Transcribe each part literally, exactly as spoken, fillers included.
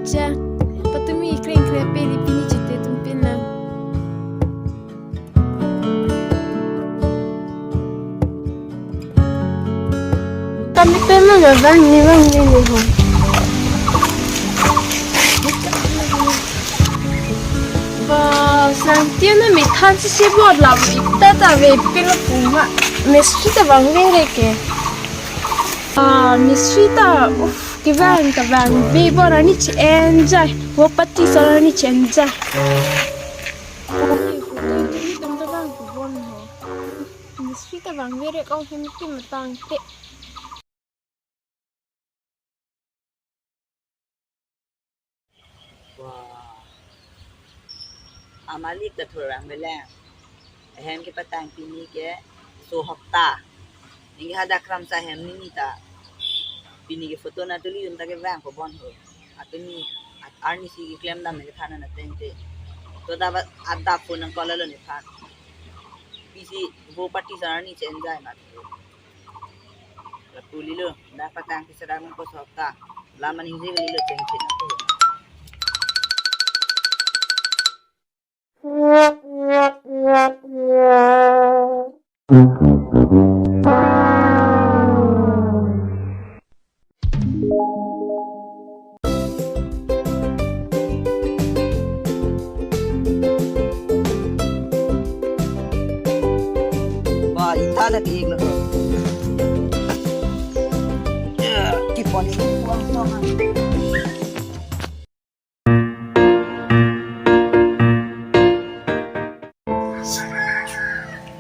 Cha, patumi kreng kre peli pini chete tumpin na. Kami pema na bang ni bang ni ni ho. Wow, sang tia na mi than si si bor lam ita ta ve pilo puma. Mistri ta bang ve re ke. Ah, mistri ta, uff, kevang kevang ve bor arni che-enjoy. Wo pati so arni che-enjoy. Mistri ta bang ve re kong hem ti matang te. Wah. Amalik ta thurang beleng. Ahem kepatang pini ke so hokta. Ningke hadak kramsa ahem nini ta. Pini ke photo na tuli yun ta kevang po bon ho. Atumi at arni si keklem dam ne kethan na teng te. To da ba ada phone nang call lo ne than. Pisi vo party sa arni chen jai ma. Lapu lilo, dak patang ti sedang ko sokta. Laman hingje lilo chengchin ako. Ba, ita dak ik lo. Ya, kipon ini uang tongan.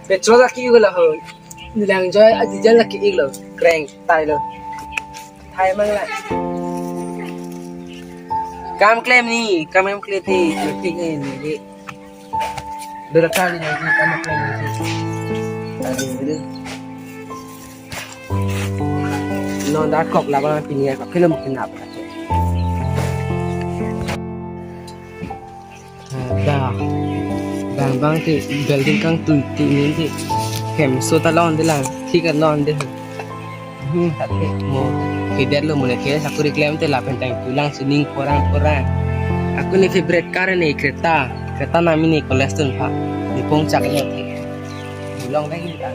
Petrol laki ulo ho. Lang joy a diesel laki iglo. Crank tai lo. Thai mang la. Kam klem ni, kam klem ti, ti ni ni. Dora kali ni kam klem ni. Aduh, aduh. Non da kok la bang pini kok kilo mungkin apa. Da. Bang bang ti building kangtui ti ni ti. Hem so ta lon de lang. Thik a lon de. Hmm, ta the mo. Kider lo mo ne ke sakuri klem te lapen tang tulang sining porang porang. Ako ni favorite car ni Creta. Creta nami ni college tun pha. Ni pong chak lo the. Bulong dai ni ta.